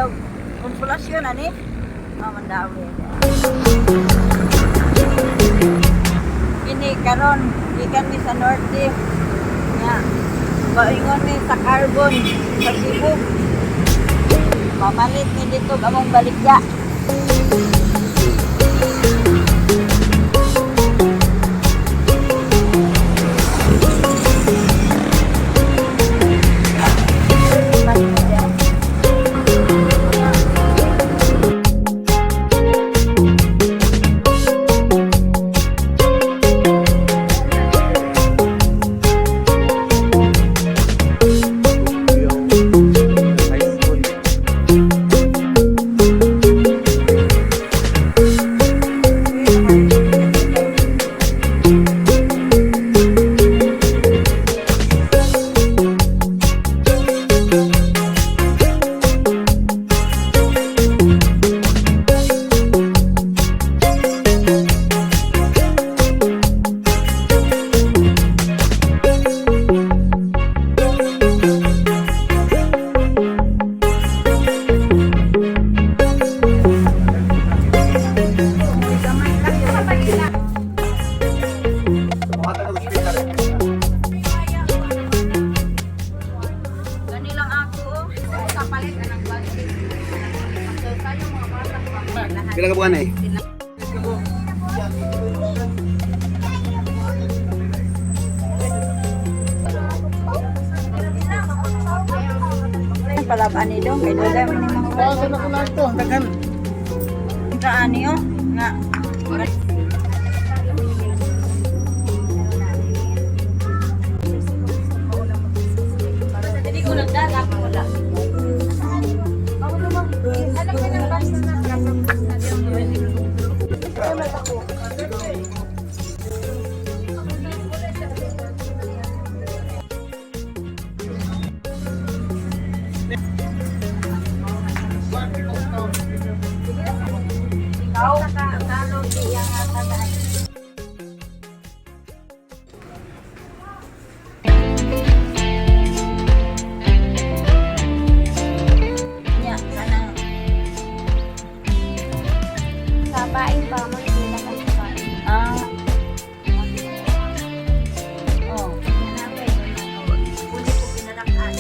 Daw Konsolasyon ani. Ah, Mandaue. Kini karon gikan mi sa norte. Nya. Paingon mi sa carbon sa Cebu. Mamalit mi dito among baligya. Baligya. High school. Ganilang ako. Oh. Sa palit anang budget. Pila ka buwan eh? Palaban ni dong kay dugay man ni mga Bago na ko na ito. Daghan. Sa ani oh nga. Hindi ko nagdala ako wala. Ikaw ka kalo di yang tagaan. Nya kanang Sa baing pa, makikita ka sa baing. Ah. Oh. Uli ko pinanakan.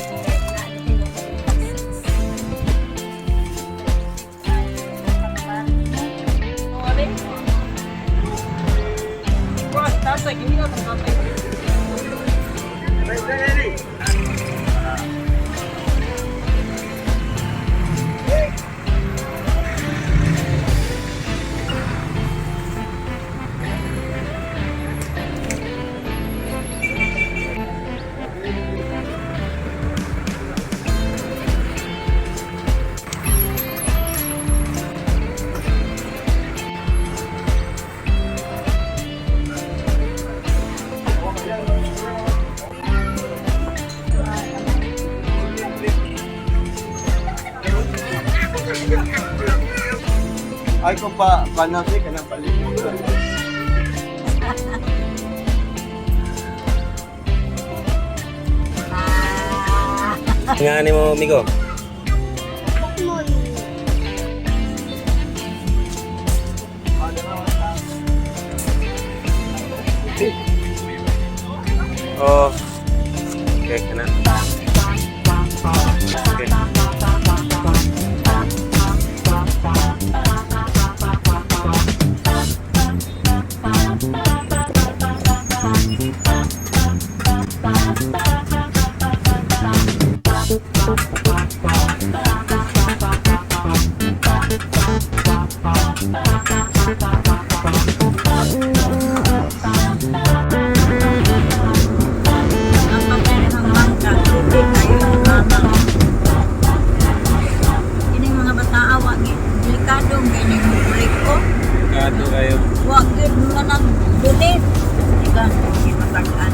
Ay ko pa panasi ka ng palimutan. Nga ni mo, Migo? Pokemon. Oh. Okay, kana. Okay. Ang pagkain ng bangka, tubig kayo ng mama. Kining mga bata wag delikado kay ning break ko. Delikado kayo. Wag gyud mga nagdunit. Ika, hindi matag-an.